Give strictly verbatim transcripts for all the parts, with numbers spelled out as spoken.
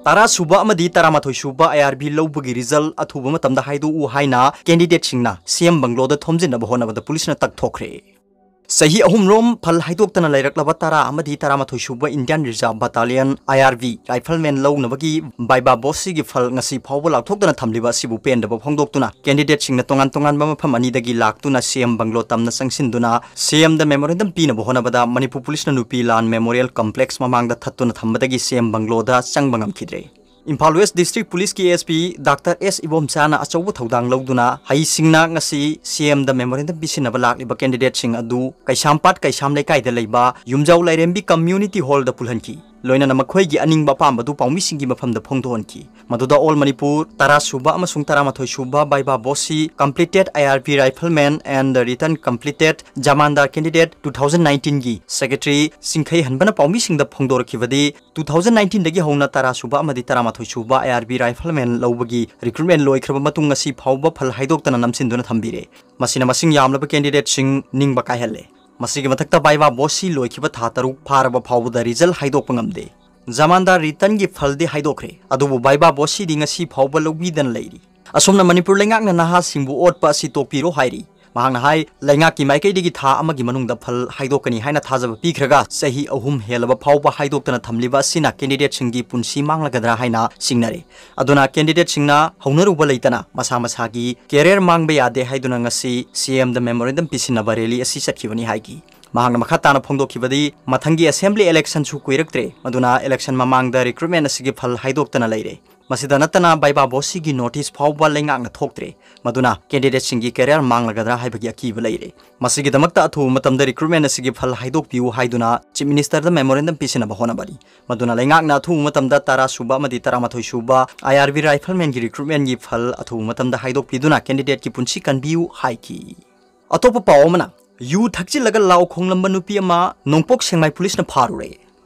ꯇꯔꯥ ꯁꯨꯕ ꯑꯃꯗꯤ ꯇꯔꯥꯃꯥꯊꯣꯏ ꯁꯨꯕ ꯑꯥꯏ ꯑꯥꯔ ꯕꯤ ꯂꯧꯕꯒꯤ ꯔꯤꯖꯜ ꯑꯊꯨꯕ ꯃꯇꯝꯗ ꯍꯥꯏꯗꯣꯛꯎ ꯍꯥꯏꯅ ꯀꯦꯟꯗꯤꯗꯦꯠꯁꯤꯡꯅ ꯁꯤ ꯑꯦꯝ ꯕꯪꯒ꯭ꯂꯣꯗ ꯊꯣꯝꯖꯤꯟꯅꯕ ꯍꯣꯠꯅꯕꯗ ꯄꯨꯂꯤꯁꯅ ꯇꯛꯊꯣꯛꯈ꯭ꯔꯦ꯫ ꯆꯍꯤ ꯑꯍꯨꯝꯔꯣꯝ ꯐꯜ ꯍꯥꯏꯗꯣꯛꯇꯅ ꯂꯩꯔꯛꯂꯕ ꯇꯔꯥ ꯑꯃꯗꯤ ꯇꯔꯥꯃꯥꯊꯣꯏ ꯁꯨꯕ Indian Reserve Battalion, I R B, rifleman ꯂꯧꯅꯕꯒꯤ ꯕꯥꯏꯕꯥ ꯕꯣꯁꯁꯤꯒꯤ ꯐꯜ ꯉꯁꯤ ꯐꯥꯎꯕ ꯂꯥꯎꯊꯣꯛꯇꯅ ꯊꯝꯂꯤꯕ ꯑꯁꯤꯕꯨ ꯄꯦꯟꯗꯕ ꯐꯣꯡꯗꯣꯛꯇꯨꯅ ꯀꯦꯟꯗꯤꯗꯦꯠꯁꯤꯡꯅ ꯇꯣꯉꯥꯟ ꯇꯣꯉꯥꯟꯕ ꯃꯐꯝ ꯑꯅꯤꯗꯒꯤ ꯂꯥꯛꯇꯨꯅ ꯁꯤ ꯑꯦꯝ ꯕꯪꯒ꯭ꯂꯣ ꯇꯝꯅ ꯆꯪꯁꯤꯟꯗꯨꯅ ꯁꯤ ꯑꯦꯝꯗ ꯃꯦꯃꯣꯔꯦꯟꯗꯝ ꯄꯤꯅꯕ ꯍꯣꯠꯅꯕꯗ ꯃꯅꯤꯄꯨꯔ ꯄꯨꯂꯤꯁꯅ ꯅꯨꯄꯤ ꯂꯥꯟ ꯃꯦꯃꯣꯔꯤꯌꯦꯜ ꯀꯝꯄ꯭ꯂꯦꯛꯁ ꯃꯃꯥꯡꯗ ꯊꯠꯇꯨꯅ ꯊꯝꯕꯗꯒꯤ ꯁꯤ ꯑꯦꯝ ꯕꯪꯒ꯭ꯂꯣꯗ ꯆꯪꯕ ꯉꯝꯈꯤꯗ꯭ꯔꯦ꯫ ꯏꯝꯐꯥꯜ ꯋꯦꯁ ꯗꯤꯁꯇ꯭ꯔꯤꯛ ꯄꯨꯂꯤꯁꯀꯤ ꯑꯦꯁ ꯄꯤ ꯗꯥꯛꯇꯔ ꯑꯦꯁ ꯏꯕꯣꯝꯆꯥꯅ ꯑꯆꯧꯕ ꯊꯧꯗꯥꯡ ꯂꯧꯗꯨꯅ ꯍꯩꯁꯤꯡꯅ ꯉꯁꯤ ꯁꯤ ꯑꯦꯝꯗ ꯃꯦꯃꯣꯔꯦꯟꯗꯝ ꯄꯤꯁꯤꯟꯅꯕ ꯂꯥꯛꯂꯤꯕ ꯀꯦꯟꯗꯤꯗꯦꯠꯁꯤꯡ ꯑꯗꯨ ꯀꯩꯁꯥꯝꯄꯥꯠ ꯀꯩꯁꯥꯝ ꯂꯩꯀꯥꯏꯗ ꯂꯩꯕ ꯌꯨꯝꯖꯥꯎ ꯂꯥꯏꯔꯦꯝꯕꯤ ꯀꯝꯃ꯭ꯌꯨꯅꯤꯇꯤ ꯍꯣꯜꯗ ꯄꯨꯜꯍꯟꯈꯤ꯫ ꯂꯣꯏꯅꯅ ꯃꯈꯣꯏꯒꯤ ꯑꯅꯤꯡꯕ ꯑꯄꯥꯝꯕꯗꯨ ꯄꯥꯎꯃꯤꯁꯤꯡꯒꯤ ꯃꯐꯝꯗ ꯐꯣꯡꯗꯣꯛꯍꯟꯈꯤ꯫ ꯃꯗꯨꯗ ꯑꯣꯜ ꯃꯅꯤꯄꯨꯔ ꯇꯔꯥ ꯁꯨꯕ ꯑꯃꯁꯨꯡ ꯇꯔꯥꯃꯥꯊꯣꯏ ꯁꯨꯕ ꯕꯥꯏꯕꯥ ꯕꯣꯁꯁꯤ Completed I R B Rifleman and the Written Completed Jamandar Candidate two thousand nineteenꯒꯤ ꯁꯦꯀ꯭ꯔꯦꯇꯔꯤ ꯆꯤꯡꯈꯩꯍꯟꯕꯅ ꯄꯥꯎꯃꯤꯁꯤꯡꯗ ꯐꯣꯡꯗꯣꯔꯛꯈꯤꯕꯗꯤ, two thousand nineteenꯗꯒꯤ ꯍꯧꯅ ꯇꯔꯥ ꯁꯨꯕ ꯑꯃꯗꯤ ꯇꯔꯥꯃꯥꯊꯣꯏ ꯁꯨꯕ I R B rifleman ꯂꯧꯕꯒꯤ recruitment ꯂꯣꯏꯈ꯭ꯔꯕ ꯃꯇꯨꯡ ꯉꯁꯤ ꯐꯥꯎꯕ ꯐꯜ ꯍꯥꯏꯗꯣꯛꯇꯅ ꯅꯝꯁꯤꯟꯗꯨꯅ ꯊꯝꯕꯤꯔꯦ꯫ ꯃꯁꯤꯅ ꯃꯁꯤꯡ ꯌꯥꯝꯂꯕ ꯀꯦꯟꯗꯤꯗꯦꯠꯁꯤꯡ ꯅꯤꯡꯕ ꯀꯥꯏꯍꯜꯂꯦ꯫ ꯃꯁꯤꯒꯤ ꯃꯊꯛꯇ ꯕꯥꯏꯕꯥ ꯕꯣꯁꯁꯤ ꯂꯣꯏꯈꯤꯕ ꯊꯥ ꯇꯔꯨꯛ ꯐꯥꯔꯕ ꯐꯥꯎꯕꯗ ꯔꯤꯖꯜ ꯍꯥꯏꯗꯣꯛꯄ ꯉꯝꯗꯦ꯫ ꯖꯃꯥꯟꯗꯥꯔ ꯔꯤꯇꯟꯒꯤ ꯐꯜꯗꯤ ꯍꯥꯏꯗꯣꯛꯈ꯭ꯔꯦ, ꯑꯗꯨꯕꯨ ꯕꯥꯏꯕꯥ ꯕꯣꯁꯁꯤꯗꯤ ꯉꯁꯤ ꯐꯥꯎꯕ ꯂꯧꯕꯤꯗꯅ ꯂꯩꯔꯤ꯫ ꯑꯁꯣꯝꯅ ꯃꯅꯤꯄꯨꯔ ꯂꯩꯉꯥꯛꯅ ꯅꯍꯥꯁꯤꯡꯕꯨ ꯑꯣꯠꯄ ꯑꯁꯤ ꯇꯣꯛꯄꯤꯔꯣ ꯍꯥꯏꯔꯤ꯫ ꯃꯍꯥꯛꯅ ꯍꯥꯏ, ꯂꯩꯉꯥꯛꯀꯤ ꯃꯥꯏꯀꯩꯗꯒꯤ ꯊꯥ ꯑꯃꯒꯤ ꯃꯅꯨꯡꯗ ꯐꯜ ꯍꯥꯏꯗꯣꯛꯀꯅꯤ ꯍꯥꯏꯅ ꯊꯥꯖꯕ ꯄꯤꯈ꯭ꯔꯒ ꯆꯍꯤ ꯑꯍꯨꯝ ꯍꯦꯜꯂꯕ ꯐꯥꯎꯕ ꯍꯥꯏꯗꯣꯛꯇꯅ ꯊꯝꯂꯤꯕ ꯑꯁꯤꯅ ꯀꯦꯟꯗꯤꯗꯦꯠꯁꯤꯡꯒꯤ ꯄꯨꯟꯁꯤ ꯃꯥꯡꯂꯒꯗ꯭ꯔꯥ ꯍꯥꯏꯅ ꯆꯤꯡꯅꯔꯤ꯫ ꯑꯗꯨꯅ ꯀꯦꯟꯗꯤꯗꯦꯠꯁꯤꯡꯅ ꯍꯧꯅꯔꯨꯕ ꯂꯩꯇꯅ ꯃꯁꯥ ꯃꯁꯥꯒꯤ ꯀꯦꯔꯤꯌꯔ ꯃꯥꯡꯕ ꯌꯥꯗꯦ ꯍꯥꯏꯗꯨꯅ ꯉꯁꯤ ꯁꯤ ꯑꯦꯝꯗ ꯃꯦꯃꯣꯔꯦꯟꯗꯝ ꯄꯤꯁꯤꯟꯅꯕ ꯔꯦꯂꯤ ꯑꯁꯤ ꯆꯠꯈꯤꯕꯅꯤ ꯍꯥꯏꯈꯤ꯫ ꯃꯍꯥꯛꯅ ꯃꯈꯥ ꯇꯥꯅ ꯐꯣꯡꯗꯣꯛꯈꯤꯕꯗꯤ, ꯃꯊꯪꯒꯤ ꯑꯦꯁꯦꯝꯕ꯭ꯂꯤ ꯏꯂꯦꯛꯁꯟꯁꯨ ꯀꯨꯏꯔꯛꯇ꯭ꯔꯦ, ꯃꯗꯨꯅ ꯏꯂꯦꯛꯁꯟ ꯃꯃꯥꯡꯗ ꯔꯤꯀ꯭ꯔꯨꯠꯃꯦꯟ ꯑꯁꯤꯒꯤ ꯐꯜ ꯍꯥꯏꯗꯣꯛꯇꯅ ꯂꯩꯔꯦ꯫ ꯃꯁꯤꯗ ꯅꯠꯇꯅ ꯕꯥꯏꯕꯥ ꯕꯣꯁꯁꯤꯒꯤ ꯅꯣꯇꯤꯁ ꯐꯥꯎꯕ ꯂꯩꯉꯥꯛꯅ ꯊꯣꯛꯇ꯭ꯔꯦ, ꯃꯗꯨꯅ ꯀꯦꯟꯗꯤꯗꯦꯠꯁꯤꯡꯒꯤ ꯀꯦꯔꯤꯌꯔ ꯃꯥꯡꯂꯒꯗ꯭ꯔꯥ ꯍꯥꯏꯕꯒꯤ ꯑꯀꯤꯕ ꯂꯩꯔꯦ꯫ ꯃꯁꯤꯒꯤꯗꯃꯛꯇ ꯑꯊꯨꯕ ꯃꯇꯝꯗ ꯔꯤꯀ꯭ꯔꯨꯠꯃꯦꯟ ꯑꯁꯤꯒꯤ ꯐꯜ ꯍꯥꯏꯗꯣꯛꯄꯤꯌꯨ ꯍꯥꯏꯗꯨꯅ ꯆꯤꯐ ꯃꯤꯅꯤꯁꯇꯔꯗ ꯃꯦꯃꯣꯔꯦꯟꯗꯝ ꯄꯤꯁꯤꯟꯅꯕ ꯍꯣꯠꯅꯕꯅꯤ꯫ ꯃꯗꯨꯅ ꯂꯩꯉꯥꯛꯅ ꯑꯊꯨꯕ ꯃꯇꯝꯗ ꯇꯔꯥ ꯁꯨꯕ ꯑꯃꯗꯤ ꯇꯔꯥꯃꯥꯊꯣꯏ ꯁꯨꯕ I R B riflemanꯒꯤ ꯔꯤꯀ꯭ꯔꯨꯠꯃꯦꯟꯒꯤ ꯐꯜ ꯑꯊꯨꯕ ꯃꯇꯝꯗ ꯍꯥꯏꯗꯣꯛꯄꯤꯗꯨꯅ ꯀꯦꯟꯗꯤꯗꯦꯠꯀꯤ ꯄꯨꯟꯁꯤ ꯀꯟꯕꯤꯌꯨ ꯍꯥꯏꯈꯤ꯫ ꯑꯇꯣꯞꯄ ꯄꯥꯎ ꯑꯃꯅ, ꯌꯨ ꯊꯛꯆꯤꯜꯂꯒ ꯂꯥꯎ ꯈꯣꯡꯂꯝꯕ ꯅꯨꯄꯤ ꯑꯃ ꯅꯣꯡꯄꯣꯛ ꯁꯦꯡꯃꯥꯏ ꯄꯨꯂꯤꯁꯅ ꯐꯥꯔꯨꯔꯦ꯫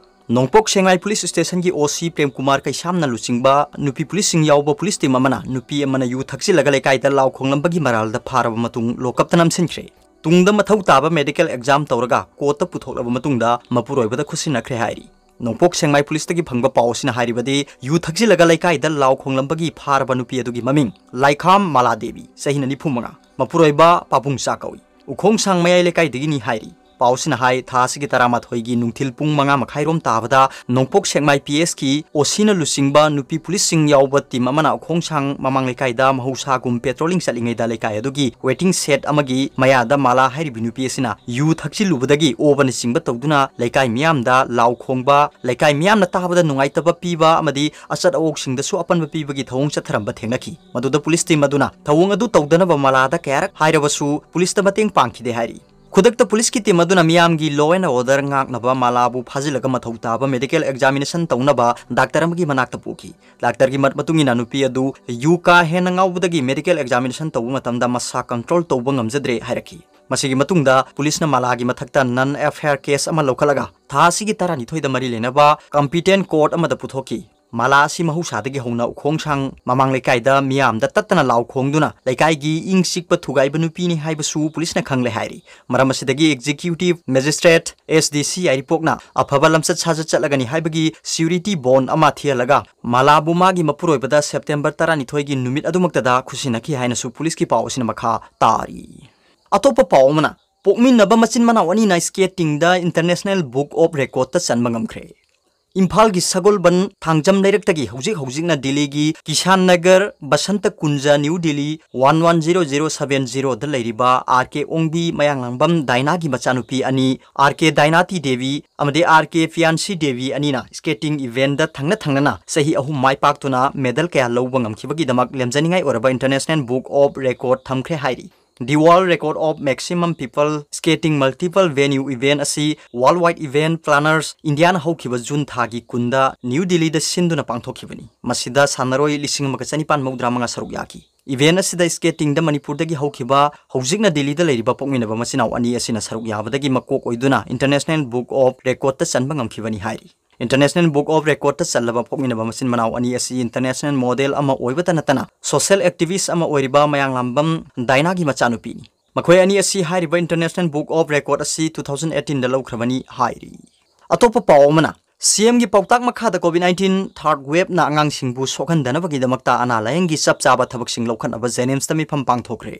ꯅꯣꯡꯄꯣꯛ ꯁꯦꯡꯃꯥꯏ ꯄꯨꯂꯤꯁ ꯁ꯭ꯇꯦꯁꯟꯒꯤ ꯑꯣ ꯁꯤ ꯄ꯭ꯔꯦꯝ ꯀꯨꯃꯥꯔ ꯀꯩꯁꯥꯝꯅ ꯂꯨꯆꯤꯡꯕ ꯅꯨꯄꯤ ꯄꯨꯂꯤꯁꯁꯤꯡ ꯌꯥꯎꯕ ꯄꯨꯂꯤꯁ ꯇꯤꯝ ꯑꯃꯅ ꯅꯨꯄꯤ ꯑꯃꯅ ꯌꯨ ꯊꯛꯆꯤꯜꯂꯒ ꯂꯩꯀꯥꯏꯗ ꯂꯥꯎ ꯈꯣꯡꯂꯝꯕꯒꯤ ꯃꯔꯥꯜꯗ ꯐꯥꯔꯕ ꯃꯇꯨꯡ ꯂꯣꯀꯞꯇ ꯅꯝꯁꯤꯟꯈ꯭ꯔꯦ꯫ ꯇꯨꯡꯗ ꯃꯊꯧ ꯇꯥꯕ ꯃꯦꯗꯤꯀꯦꯜ ꯑꯦꯛꯖꯥꯝ ꯇꯧꯔꯒ ꯀꯣꯔꯠꯇ ꯄꯨꯊꯣꯛꯂꯕ ꯃꯇꯨꯡꯗ ꯃꯄꯨꯔꯣꯏꯕꯗ ꯈꯨꯠꯁꯤꯟꯅꯈ꯭ꯔꯦ ꯍꯥꯏꯔꯤ꯫ ꯅꯣꯡꯄꯣꯛ ꯁꯦꯛꯃꯥꯏ ꯄꯨꯂꯤꯁꯇꯒꯤ ꯐꯪꯕ ꯄꯥꯎ ꯑꯁꯤꯅ ꯍꯥꯏꯔꯤꯕꯗꯤ, ꯌꯨ ꯊꯛꯆꯤꯜꯂꯒ ꯂꯩꯀꯥꯏꯗ ꯂꯥꯎ ꯈꯣꯡꯂꯝꯕꯒꯤ ꯐꯥꯔꯕ ꯅꯨꯄꯤ ꯑꯗꯨꯒꯤ ꯃꯃꯤꯡ ꯂꯥꯏꯈꯥꯝ ꯃꯥꯂꯥ ꯗꯦꯕꯤ, ꯆꯍꯤꯅ ꯅꯤꯐꯨ ꯃꯉꯥ, ꯃꯄꯨꯔꯣꯏꯕ ꯄꯥꯕꯨꯡꯆꯥ ꯀꯧꯏ꯫ ꯎꯈꯣꯡꯁꯥꯡ ꯃꯌꯥꯏ ꯂꯩꯀꯥꯏꯗꯒꯤꯅꯤ ꯍꯥꯏꯔꯤ꯫ ꯄꯥꯎꯁꯤꯅ ꯍꯥꯏ, ꯊꯥ ꯑꯁꯤꯒꯤ ꯇꯔꯥꯃꯥꯊꯣꯏꯒꯤ ꯅꯨꯡꯊꯤꯜ ꯄꯨꯡ ꯃꯉꯥ ꯃꯈꯥꯏꯔꯣꯝ ꯇꯥꯕꯗ ꯅꯣꯡꯄꯣꯛ ꯁꯦꯛꯃꯥꯏ ꯄꯤ ꯑꯦꯁꯀꯤ ꯑꯣ ꯁꯤꯅ ꯂꯨꯆꯤꯡꯕ ꯅꯨꯄꯤ ꯄꯨꯂꯤꯁꯁꯤꯡ ꯌꯥꯎꯕ ꯇꯤꯝ ꯑꯃꯅ ꯎꯈꯣꯡꯁꯥꯡ ꯃꯃꯥꯡ ꯂꯩꯀꯥꯏꯗ ꯃꯍꯧꯁꯥꯒꯨꯝ ꯄꯦꯇ꯭ꯔꯣꯂꯤꯡ ꯆꯠꯂꯤꯉꯩꯗ ꯂꯩꯀꯥꯏ ꯑꯗꯨꯒꯤ ꯋꯦꯇꯤꯡ ꯁꯦꯗ ꯑꯃꯒꯤ ꯃꯌꯥꯗ ꯃꯥꯂꯥ ꯍꯥꯏꯔꯤꯕꯤ ꯅꯨꯄꯤ ꯑꯁꯤꯅ ꯌꯨ ꯊꯛꯆꯤꯜꯂꯨꯕꯗꯒꯤ ꯑꯣꯕꯅꯆꯤꯡꯕ ꯇꯧꯗꯨꯅ ꯂꯩꯀꯥꯏ ꯃꯤꯌꯥꯝꯗ ꯂꯥꯎ ꯈꯣꯡꯕ, ꯂꯩꯀꯥꯏ ꯃꯤꯌꯥꯝꯅ ꯇꯥꯕꯗ ꯅꯨꯡꯉꯥꯏꯇꯕ ꯄꯤꯕ ꯑꯃꯗꯤ ꯑꯆꯠ ꯑꯋꯣꯛꯁꯤꯡꯗꯁꯨ ꯑꯄꯟꯕ ꯄꯤꯕꯒꯤ ꯊꯧꯑꯣꯡ ꯆꯠꯊꯔꯝꯕ ꯊꯦꯡꯅꯈꯤ꯫ ꯃꯗꯨꯗ ꯄꯨꯂꯤꯁ ꯇꯤꯝ ꯑꯗꯨꯅ ꯊꯧꯑꯣꯡ ꯑꯗꯨ ꯇꯧꯗꯅꯕ ꯃꯥꯂꯥꯗ ꯀꯌꯥꯔꯛ ꯍꯥꯏꯔꯕꯁꯨ ꯄꯨꯂꯤꯁꯇ ꯃꯇꯦꯡ ꯄꯥꯡꯈꯤꯗꯦ ꯍꯥꯏꯔꯤ꯫ ꯈꯨꯗꯛꯇ ꯄꯨꯂꯤꯁꯀꯤ ꯇꯤꯝ ꯑꯗꯨꯅ ꯃꯤꯌꯥꯝꯒꯤ law and order ꯉꯥꯛꯅꯕ ꯃꯥꯂꯥꯕꯨ ꯐꯥꯖꯤꯜꯂꯒ ꯃꯊꯧ ꯇꯥꯕ medical examination ꯇꯧꯅꯕ ꯗꯥꯛꯇꯔ ꯑꯃꯒꯤ ꯃꯅꯥꯛꯇ ꯄꯨꯈꯤ꯫ ꯗꯥꯛꯇꯔꯒꯤ ꯃꯠ-, ꯃꯇꯨꯡ ꯏꯟꯅ ꯅꯨꯄꯤ ꯑꯗꯨ ꯌꯨ ꯀꯥ ꯍꯦꯟꯅ ꯉꯥꯎꯕꯗꯒꯤ medical examination ꯇꯧꯕ ꯃꯇꯝꯗ ꯃꯁꯥ control ꯇꯧꯕ ꯉꯝꯖꯗ꯭ꯔꯦ ꯍꯥꯏꯔꯛꯈꯤ꯫ ꯃꯁꯤꯒꯤ ꯃꯇꯨꯡꯗ ꯄꯨꯂꯤꯁꯅ ꯃꯥꯂꯥꯒꯤ ꯃꯊꯛꯇ non F I R case ꯑꯃ ꯂꯧꯈꯠꯂꯒ ꯊꯥ ꯑꯁꯤꯒꯤ ꯇꯔꯥꯅꯤꯊꯣꯏꯗ ꯃꯔꯤ ꯂꯩꯅꯕ competent court ꯑꯃꯗ ꯄꯨꯊꯣꯛꯈꯤ꯫ ꯃꯥꯂꯥ ꯑꯁꯤ ꯃꯍꯧꯁꯥꯗꯒꯤ ꯍꯧꯅ ꯎꯈꯣꯡꯁꯥꯡ ꯃꯃꯥꯡ ꯂꯩꯀꯥꯏꯗ ꯃꯤꯌꯥꯝꯗ ꯇꯠꯇꯅ ꯂꯥꯎ ꯈꯣꯡꯗꯨꯅ ꯂꯩꯀꯥꯏꯒꯤ ꯏꯪ ꯆꯤꯛꯄ ꯊꯨꯒꯥꯏꯕ ꯅꯨꯄꯤꯅꯤ ꯍꯥꯏꯕꯁꯨ ꯄꯨꯂꯤꯁꯅ ꯈꯪꯂꯦ ꯍꯥꯏꯔꯤ꯫ ꯃꯔꯝ ꯑꯁꯤꯗꯒꯤ Executive Magistrate S D C ꯌꯥꯏꯔꯤꯄꯣꯛꯅ ꯑꯐꯕ ꯂꯝꯆꯠ ꯁꯥꯖꯠ ꯆꯠꯂꯒꯅꯤ ꯍꯥꯏꯕꯒꯤ surety bond ꯑꯃ ꯊꯤꯍꯜꯂꯒ ꯃꯥꯂꯥꯕꯨ ꯃꯥꯒꯤ ꯃꯄꯨꯔꯣꯏꯕꯗ September ꯇꯔꯥꯅꯤꯊꯣꯏꯒꯤ ꯅꯨꯃꯤꯠ ꯑꯗꯨꯃꯛꯇꯗ ꯈꯨꯠꯁꯤꯟꯅꯈꯤ ꯍꯥꯏꯅꯁꯨ ꯄꯨꯂꯤꯁꯀꯤ ꯄꯥꯎ ꯑꯁꯤꯅ ꯃꯈꯥ ꯇꯥꯔꯤ꯫ ꯑꯇꯣꯞꯄ ꯄꯥꯎ ꯑꯃꯅ, ꯄꯣꯛꯃꯤꯟꯅꯕ ꯃꯆꯤꯟ ꯃꯅꯥꯎ ꯑꯅꯤꯅ skatingꯗ International Book of Recordꯇ ꯆꯟꯕ ꯉꯝꯈ꯭ꯔꯦ꯫ ꯏꯝꯐꯥꯜꯒꯤ ꯁꯒꯣꯜꯕꯟ ꯊꯥꯡꯖꯝ ꯂꯩꯔꯛꯇꯒꯤ ꯍꯧꯖꯤꯛ ꯍꯧꯖꯤꯛꯅ ꯗꯤꯜꯂꯤꯒꯤ Kishan Nagar, Basant Kunj, new Delhi one one zero zero seven zeroꯗ ꯂꯩꯔꯤꯕ R K ꯑꯣꯡꯕꯤ, ꯃꯌꯥꯡꯂꯥꯡꯕꯝ ꯗꯥꯏꯅꯥꯒꯤ ꯃꯆꯥꯅꯨꯄꯤ ꯑꯅꯤ, R K ꯗꯥꯏꯅꯥꯇꯤ ꯗꯦꯕꯤ ꯑꯃꯗꯤ R K ꯐꯤꯌꯥꯟꯁꯤ ꯗꯦꯕꯤ ꯑꯅꯤꯅ skating eventꯗ ꯊꯪꯅ ꯊꯪꯅꯅ ꯆꯍꯤ ꯑꯍꯨꯝ ꯃꯥꯏ ꯄꯥꯛꯇꯨꯅ medal ꯀꯌꯥ ꯂꯧꯕ ꯉꯝꯈꯤꯕꯒꯤꯗꯃꯛ ꯂꯦꯝꯖꯅꯤꯡꯉꯥꯏ ꯑꯣꯏꯔꯕ International Book of Record ꯊꯝꯈ꯭ꯔꯦ ꯍꯥꯏꯔꯤ꯫ The World Record of Maximum People Skating Multiple Venue event ꯑꯁꯤ World Wide Event Planners Indiaꯅ ꯍꯧꯈꯤꯕ ꯖꯨꯟ ꯊꯥꯒꯤ ꯀꯨꯟꯗ ꯅ꯭ꯌꯨ ꯗꯤꯜꯂꯤꯗ ꯁꯤꯟꯗꯨꯅ ꯄꯥꯡꯊꯣꯛꯈꯤꯕꯅꯤ꯫ ꯃꯁꯤꯗ ꯁꯥꯟꯅꯔꯣꯏ ꯂꯤꯁꯤꯡ ꯑꯃꯒ ꯆꯅꯤꯄꯥꯟ ꯃꯧꯗ꯭ꯔꯥ ꯃꯉꯥ ꯁꯔꯨꯛ ꯌꯥꯈꯤ꯫ Event ꯑꯁꯤꯗ skatingꯗ ꯃꯅꯤꯄꯨꯔꯗꯒꯤ ꯍꯧꯈꯤꯕ ꯍꯧꯖꯤꯛꯅ ꯗꯤꯜꯂꯤꯗ ꯂꯩꯔꯤꯕ ꯄꯣꯛꯃꯤꯟꯅꯕ ꯃꯆꯤꯟ ꯃꯅꯥꯎ ꯑꯅꯤ ꯑꯁꯤꯅ ꯁꯔꯨꯛ ꯌꯥꯕꯗꯒꯤ ꯃꯀꯣꯛ ꯑꯣꯏꯗꯨꯅ International Book of Recordꯇ ꯆꯟꯕ ꯉꯝꯈꯤꯕꯅꯤ ꯍꯥꯏꯔꯤ꯫ International Book of Recordꯇ ꯆꯜꯂꯕ ꯄꯣꯛꯃꯤꯟꯅꯕ ꯃꯆꯤꯟ ꯃꯅꯥꯎ ꯑꯅꯤ ꯑꯁꯤ international model ꯑꯃ ꯑꯣꯏꯕꯇ ꯅꯠꯇꯅ social activist ꯑꯃ ꯑꯣꯏꯔꯤꯕ ꯃꯌꯥꯡꯂꯥꯝꯕꯝ ꯗꯥꯏꯅꯥꯒꯤ ꯃꯆꯥꯅꯨꯄꯤꯅꯤ꯫ ꯃꯈꯣꯏ ꯑꯅꯤ ꯑꯁꯤ ꯍꯥꯏꯔꯤꯕ International Book of Record ꯑꯁꯤ two thousand eighteenꯗ ꯂꯧꯈ꯭ꯔꯕꯅꯤ ꯍꯥꯏꯔꯤ꯫ ꯑꯇꯣꯞꯄ ꯄꯥꯎ ꯑꯃꯅ, ꯁꯤ ꯑꯦꯝꯒꯤ ꯄꯥꯎꯇꯥꯛ ꯃꯈꯥꯗ COVID nineteen third waveꯅ ꯑꯉꯥꯡꯁꯤꯡꯕꯨ ꯁꯣꯛꯍꯟꯗꯅꯕꯒꯤꯗꯃꯛꯇ ꯑꯅꯥ ꯂꯥꯌꯦꯡꯒꯤ ꯆꯞ ꯆꯥꯕ ꯊꯕꯛꯁꯤꯡ ꯂꯧꯈꯠꯅꯕ JNIMSꯇ ꯃꯤꯐꯝ ꯄꯥꯡꯊꯣꯛꯈ꯭ꯔꯦ꯫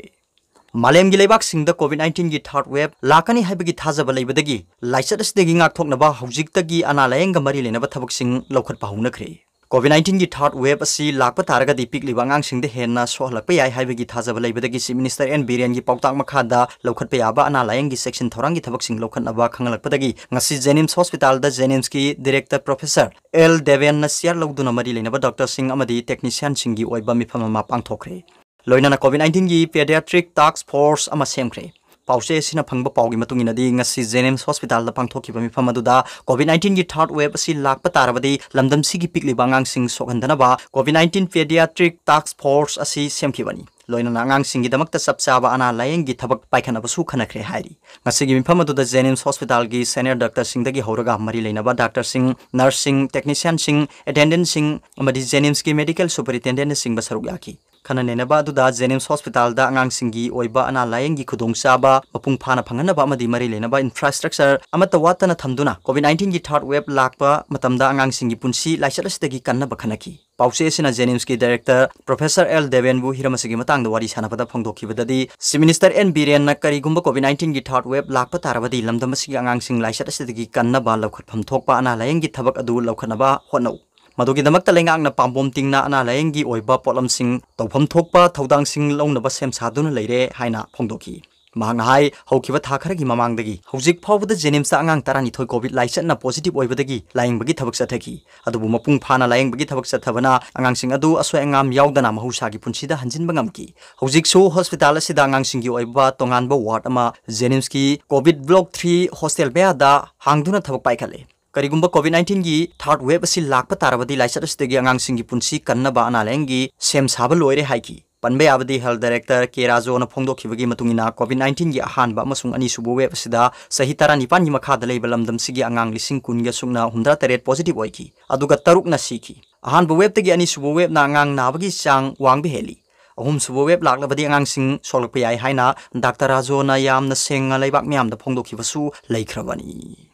ꯃꯥꯂꯦꯝꯒꯤ ꯂꯩꯕꯥꯛꯁꯤꯡꯗ COVID nineteenꯒꯤ third wave ꯂꯥꯛꯀꯅꯤ ꯍꯥꯏꯕꯒꯤ ꯊꯥꯖꯕ ꯂꯩꯕꯗꯒꯤ ꯂꯥꯏꯆꯠ ꯑꯁꯤꯗꯒꯤ ꯉꯥꯛꯊꯣꯛꯅꯕ ꯍꯧꯖꯤꯛꯇꯒꯤ ꯑꯅꯥ ꯂꯥꯌꯦꯡꯒ ꯃꯔꯤ ꯂꯩꯅꯕ ꯊꯕꯛꯁꯤꯡ ꯂꯧꯈꯠꯄ ꯍꯧꯅꯈ꯭ꯔꯦ꯫ COVID nineteenꯒꯤ third wave ꯑꯁꯤ ꯂꯥꯛꯄ ꯇꯥꯔꯒꯗꯤ ꯄꯤꯛꯂꯤꯕ ꯑꯉꯥꯡꯁꯤꯡꯗ ꯍꯦꯟꯅ ꯁꯣꯛꯍꯜꯂꯛꯄ ꯌꯥꯏ ꯍꯥꯏꯕꯒꯤ ꯊꯥꯖꯕ ꯂꯩꯕꯗꯒꯤ Chief Minister ꯑꯦꯟ ꯕꯤꯔꯦꯟꯒꯤ ꯄꯥꯎꯇꯥꯛ ꯃꯈꯥꯗ ꯂꯧꯈꯠꯄ ꯌꯥꯕ ꯑꯅꯥ ꯂꯥꯌꯦꯡꯒꯤ ꯆꯦꯛꯁꯤꯟ ꯊꯧꯔꯥꯡꯒꯤ ꯊꯕꯛꯁꯤꯡ ꯂꯧꯈꯠꯅꯕ ꯈꯪꯍꯜꯂꯛꯄꯗꯒꯤ ꯉꯁꯤ JNIMS Hospitalꯗ JNIMSꯀꯤ Director Professor ꯑꯦꯜ ꯗꯦꯕꯦꯟꯅ ꯆꯤꯌꯥꯔ ꯂꯧꯗꯨꯅ ꯃꯔꯤ ꯂꯩꯅꯕ doctorꯁꯤꯡ ꯑꯃꯗꯤ technicianꯁꯤꯡꯒꯤ ꯑꯣꯏꯕ ꯃꯤꯐꯝ ꯑꯃ ꯄꯥꯡꯊꯣꯛꯈ꯭ꯔꯦ꯫ ꯂꯣꯏꯅꯅ COVID nineteenꯒꯤ pediatric task force ꯑꯃ ꯁꯦꯝꯈ꯭ꯔꯦ꯫ ꯄꯥꯎꯆꯦ ꯑꯁꯤꯅ ꯐꯪꯕ ꯄꯥꯎꯒꯤ ꯃꯇꯨꯡ ꯏꯟꯅꯗꯤ ꯉꯁꯤ JNIMS Hospitalꯗ ꯄꯥꯡꯊꯣꯛꯈꯤꯕ ꯃꯤꯐꯝ ꯑꯗꯨꯗ COVID nineteenꯒꯤ third wave ꯑꯁꯤ ꯂꯥꯛꯄ ꯇꯥꯔꯕꯗꯤ ꯂꯝꯗꯝꯁꯤꯒꯤ ꯄꯤꯛꯂꯤꯕ ꯑꯉꯥꯡꯁꯤꯡ ꯁꯣꯛꯍꯟꯗꯅꯕ COVID nineteen pediatric task force ꯑꯁꯤ ꯁꯦꯝꯈꯤꯕꯅꯤ꯫ ꯂꯣꯏꯅꯅ ꯑꯉꯥꯡꯁꯤꯡꯒꯤꯗꯃꯛꯇ ꯆꯞ ꯆꯥꯕ ꯑꯅꯥ ꯂꯥꯌꯦꯡꯒꯤ ꯊꯕꯛ ꯄꯥꯏꯈꯠꯅꯕꯁꯨ ꯈꯟꯅꯈ꯭ꯔꯦ ꯍꯥꯏꯔꯤ꯫ ꯉꯁꯤꯒꯤ ꯃꯤꯐꯝ ꯑꯗꯨꯗ JNIMS Hospitalꯒꯤ senior doctorꯁꯤꯡꯗꯒꯤ ꯍꯧꯔꯒ ꯃꯔꯤ ꯂꯩꯅꯕ doctorꯁꯤꯡ, nurseꯁꯤꯡ, technicianꯁꯤꯡ, attendantꯁꯤꯡ ꯑꯃꯗꯤ JNIMSꯀꯤ medical superintendentꯅꯆꯤꯡꯕ ꯁꯔꯨꯛ ꯌꯥꯈꯤ꯫ ꯈꯟꯅ ꯅꯩꯅꯕ ꯑꯗꯨꯗ JNIMS Hospitalꯗ ꯑꯉꯥꯡꯁꯤꯡꯒꯤ ꯑꯣꯏꯕ ꯑꯅꯥ ꯂꯥꯌꯦꯡꯒꯤ ꯈꯨꯗꯣꯡꯆꯥꯕ ꯃꯄꯨꯡ ꯐꯥꯅ ꯐꯪꯍꯟꯅꯕ ꯑꯃꯗꯤ ꯃꯔꯤ ꯂꯩꯅꯕ infrastructure ꯑꯃꯠꯇ ꯋꯥꯠꯇꯅ ꯊꯝꯗꯨꯅ COVID nineteenꯒꯤ third wave ꯂꯥꯛꯄ ꯃꯇꯝꯗ ꯑꯉꯥꯡꯁꯤꯡꯒꯤ ꯄꯨꯟꯁꯤ ꯂꯥꯏꯆꯠ ꯑꯁꯤꯗꯒꯤ ꯀꯟꯅꯕ ꯈꯟꯅꯈꯤ꯫ ꯄꯥꯎꯆꯦ ꯑꯁꯤꯅ JNIMSꯀꯤ Director Professor ꯑꯦꯜ ꯗꯦꯕꯦꯟꯕꯨ ꯍꯤꯔꯝ ꯑꯁꯤꯒꯤ ꯃꯇꯥꯡꯗ ꯋꯥꯔꯤ ꯁꯥꯟꯅꯕꯗ ꯐꯣꯡꯗꯣꯛꯈꯤꯕꯗꯗꯤ, Chief Minister ꯑꯦꯟ ꯕꯤꯔꯦꯟꯅ ꯀꯔꯤꯒꯨꯝꯕ COVID nineteenꯒꯤ third wave ꯂꯥꯛꯄ ꯇꯥꯔꯕꯗꯤ ꯂꯝꯗꯝ ꯑꯁꯤꯒꯤ ꯑꯉꯥꯡꯁꯤꯡ ꯂꯥꯏꯆꯠ ꯑꯁꯤꯗꯒꯤ ꯀꯟꯅꯕ ꯂꯧꯈꯠꯐꯝ ꯊꯣꯛꯄ ꯑꯅꯥ ꯂꯥꯌꯦꯡꯒꯤ ꯊꯕꯛ ꯑꯗꯨ ꯂꯧꯈꯠꯅꯕ ꯍꯣꯠꯅꯧ꯫ ꯃꯗꯨꯒꯤꯗꯃꯛꯇ ꯂꯩꯉꯥꯛꯅ ꯄꯥꯝꯕꯣꯝ ꯇꯤꯡꯅ ꯑꯅꯥ ꯂꯥꯌꯦꯡꯒꯤ ꯑꯣꯏꯕ ꯄꯣꯠꯂꯝꯁꯤꯡ, ꯇꯧꯐꯝ ꯊꯣꯛꯄ ꯊꯧꯗꯥꯡꯁꯤꯡ ꯂꯧꯅꯕ ꯁꯦꯝ ꯁꯥꯗꯨꯅ ꯂꯩꯔꯦ ꯍꯥꯏꯅ ꯐꯣꯡꯗꯣꯛꯈꯤ꯫ ꯃꯍꯥꯛꯅ ꯍꯥꯏ, ꯍꯧꯈꯤꯕ ꯊꯥ ꯈꯔꯒꯤ ꯃꯃꯥꯡꯗꯒꯤ ꯍꯧꯖꯤꯛ ꯐꯥꯎꯕꯗ JNIMSꯇ ꯑꯉꯥꯡ ꯇꯔꯥꯅꯤꯊꯣꯏ COVID ꯂꯥꯏꯆꯠꯅ positive ꯑꯣꯏꯕꯗꯒꯤ ꯂꯥꯌꯦꯡꯕꯒꯤ ꯊꯕꯛ ꯆꯠꯊꯈꯤ꯫ ꯑꯗꯨꯕꯨ ꯃꯄꯨꯡ ꯐꯥꯅ ꯂꯥꯌꯦꯡꯕꯒꯤ ꯊꯕꯛ ꯆꯠꯊꯕꯅ ꯑꯉꯥꯡꯁꯤꯡ ꯑꯗꯨ ꯑꯁꯣꯏ ꯑꯉꯥꯝ ꯌꯥꯎꯗꯅ ꯃꯍꯧꯁꯥꯒꯤ ꯄꯨꯟꯁꯤꯗ ꯍꯟꯖꯤꯟꯕ ꯉꯝꯈꯤ꯫ ꯍꯧꯖꯤꯛꯁꯨ hospital ꯑꯁꯤꯗ ꯑꯉꯥꯡꯁꯤꯡꯒꯤ ꯑꯣꯏꯕ ꯇꯣꯉꯥꯟꯕ ward ꯑꯃ JNIMSꯀꯤ COVID Block three hostel ꯃꯌꯥꯗ ꯍꯥꯡꯗꯨꯅ ꯊꯕꯛ ꯄꯥꯏꯈꯠꯂꯤ꯫ ꯀꯔꯤꯒꯨꯝꯕ COVID nineteenꯒꯤ third wave ꯑꯁꯤ ꯂꯥꯛꯄ ꯇꯥꯔꯕꯗꯤ ꯂꯥꯏꯆꯠ ꯑꯁꯤꯗꯒꯤ ꯑꯉꯥꯡꯁꯤꯡꯒꯤ ꯄꯨꯟꯁꯤ ꯀꯟꯅꯕ ꯑꯅꯥ ꯂꯥꯌꯦꯡꯒꯤ ꯁꯦꯝ ꯁꯥꯕ ꯂꯣꯏꯔꯦ ꯍꯥꯏꯈꯤ꯫ ꯄꯟꯕ ꯌꯥꯕꯗꯤ Health Director ꯀꯦ ꯔꯥꯖꯣꯅ ꯐꯣꯡꯗꯣꯛꯈꯤꯕꯒꯤ ꯃꯇꯨꯡ ꯏꯟꯅ COVID nineteenꯒꯤ ꯑꯍꯥꯟꯕ ꯑꯃꯁꯨꯡ ꯑꯅꯤꯁꯨꯕ wave ꯑꯁꯤꯗ ꯆꯍꯤ ꯇꯔꯥꯅꯤꯄꯥꯟꯒꯤ ꯃꯈꯥꯗ ꯂꯩꯕ ꯂꯝꯗꯝꯁꯤꯒꯤ ꯑꯉꯥꯡ ꯂꯤꯁꯤꯡ ꯀꯨꯟꯒ ꯁꯨꯞꯅ ꯍꯨꯝꯗ꯭ꯔꯥ ꯇꯔꯦꯠ positive ꯑꯣꯏꯈꯤ, ꯑꯗꯨꯒ ꯇꯔꯨꯛꯅ ꯁꯤꯈꯤ꯫ ꯑꯍꯥꯟꯕ waveꯇꯒꯤ ꯑꯅꯤꯁꯨꯕ waveꯅ ꯑꯉꯥꯡ ꯅꯥꯕꯒꯤ ꯆꯥꯡ ꯋꯥꯡꯕ ꯍꯦꯜꯂꯤ꯫ ꯑꯍꯨꯝꯁꯨꯕ wave ꯂꯥꯛꯂꯕꯗꯤ ꯑꯉꯥꯡꯁꯤꯡ ꯁꯣꯛꯂꯛꯄ ꯌꯥꯏ ꯍꯥꯏꯅ Doctor ꯔꯥꯖꯣꯅ ꯌꯥꯝꯅ ꯁꯦꯡꯅ ꯂꯩꯕꯥꯛ ꯃꯤꯌꯥꯝꯗ ꯐꯣꯡꯗꯣꯛꯈꯤꯕꯁꯨ ꯂꯩꯈ꯭ꯔꯕꯅꯤ꯫